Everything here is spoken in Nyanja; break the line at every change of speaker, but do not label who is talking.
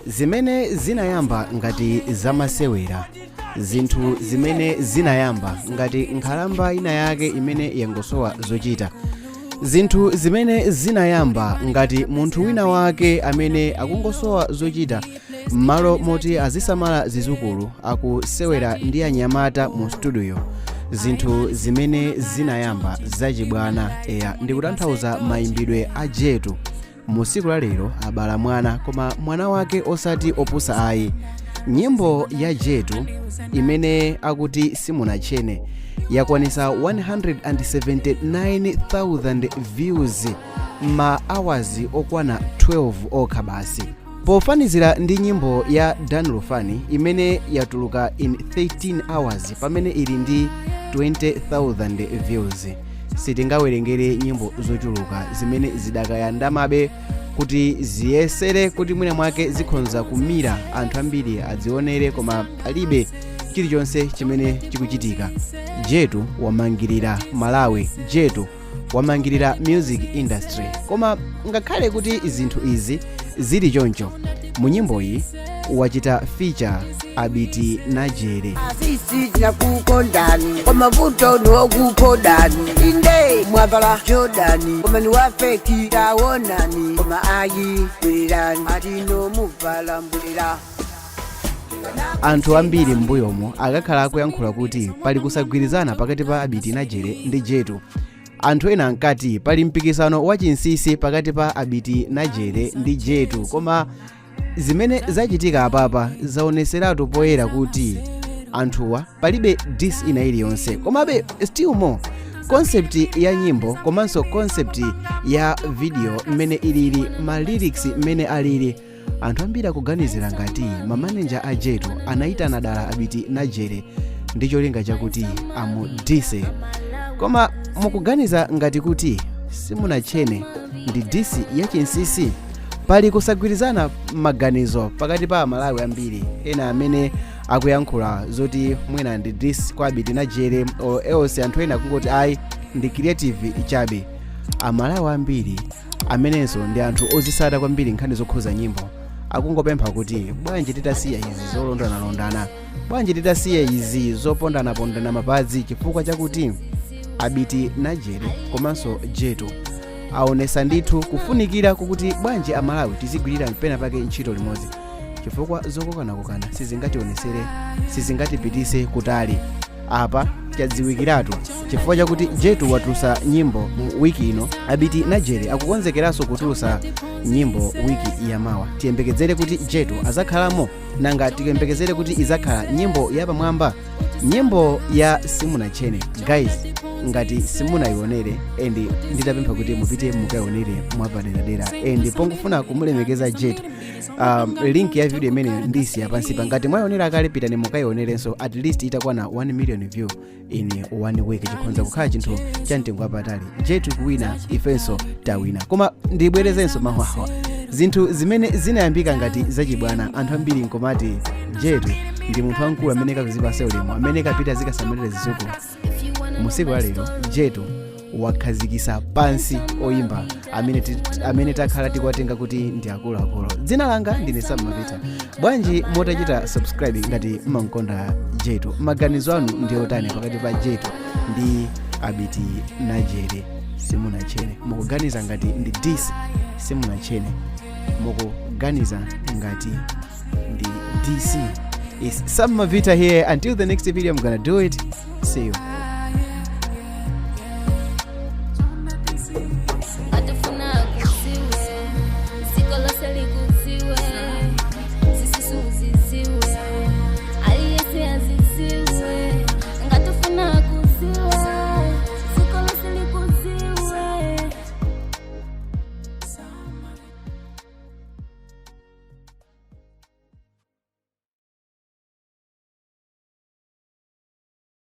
Zimene zinayamba ngati zamasewera, zinthu zimene zinayamba ngati nkhalamba ina yake imene yangosowa zochita, zinthu zimene zinayamba ngati munthu wina wake amene akungosowa zochita, m'malo moti azisamala zizukulu akusewera ndi anyamata mu studio, zinthu zimene zinayamba zachibwana, eya, ndikutanthauza mayimbidwe a Jetu, mu tsiku la lero abala mwana, koma mwana wake osati opusa ayi. Nyimbo ya Jetu imene akuti "Simunachene" yakwanisa 179,000 views ma hours okwana 12 okha basi, pofanizira ndi nyimbo ya Dan Lufani imene yatuluka in 13 hours pamene ili ndi 20,000 views. Sitingawerengere nyimbo zochuluka zimene zidakayandamabe kuti ziyesere kuti mwina mwake zikhonza kumira, anthu ambiri adzionere, koma palibe chilichonse chimene chikuchitika. Jetu wamangirira Malawi, Jetu wamangirira music industry. Koma ngakhale kuti zinthu izi zili choncho, mu nyimbo iyi wachita feature Abiti Najere.
Sisi tinakukondani, koma vuto niwokupodani. Inde mwavala Jordani, koma ni wa fake, taonani. Koma ayi, bwererani, atino muvala mbulira.
Anthu ambiri m'mbuyomo akakhala akuyankhula kuti pali kusagwirizana pakati pa Abiti Najere ndi Jetu. Anthu ena ankati pali mpikisano wachinsinsi pakati pa Abiti Najere ndi Jetu, koma zimene zachitika apapa zaoneseratu poyera kuti anthuwa palibe diss ina iliyonse. Komabe still more concept ya nyimbo komanso concept ya video mmene ilili, ma lyrics mmene alili, anthu ambiri akuganizira ngati mamaneja a Jetu anayitana dala Abiti Najere ndi cholinga chakuti amudise. Koma mukuganiza ngati kuti "Simunachene" ndi diss yachinsinsi? Pali kusagwirizana maganizo pakati pa Amalawi ambiri, ena amene akuyankhula zoti mwina ndi diss kwa Abiti Najere or else anthu ena akungoti ayi, ndi creative chabe. Amalawi ambiri amenenso ndi anthu ozisata kwambiri nkhani zokhuza nyimbo akungopempha kuti bwanji titasiya izi zolondanalondana, bwanji titasiya izi zopondanapondana mapazi, chifukwa chakuti Abiti Najere komanso Jetu aonesa ndithu kufunikira kukuti bwanji Amalawi tizigwirira mpena pake ntchito limodzi, chifukwa zokokanakokana sizingationesere, sizingatipitise kutali. Apa chadziwikiratu, chifukwa chakuti Jetu watulusa nyimbo mu wiki ino, Abiti Najere akukonzekeranso kutulusa nyimbo wiki yamawa. Tiyembekezere kuti Jetu azakhalamo. Nanga tiyembekezere kuti izakhala nyimbo yapamwamba, nyimbo ya "Simunachene"? Guys, ngati simunayionere, and nditapempha kuti mupite mukayionere mwapaderadera and pongofuna kumulemekeza Jetu, link ya video imeneyo ndisiya pansipa. Ngati mwayionera kale, pitani mukayionerenso. At least itakwana 1 million view in one week, chikhonza kukhala chinthu cha mtengo wapatali. Jetu kuwina, ifenso tawina. Koma ndibwerezenso mawawa, zinthu zimene zinayambika ngati zachibwana, anthu ambiri nkomati Jetu ndi munthu wamkulu amene kakuzipasa ulemu, amene kapita zikasamalira zizukulu, musiku la lero Jetu wakhazikisa pansi oyimba amene takhala tikuwatenga kuti ndi akuluakulu. Dzina langa ndine Sam Mavita. Bwanji motachita subscribe ngati mmankonda Jetu? Maganizo anu ndi otani pakati pa Jetu ndi Abiti Najere? "Simunachene", mukuganiza ngati ndi diss? "Simunachene", mukuganiza ngati ndi diss? It's Sam Mavita here. Until the next video, I'm gonna do it. See you.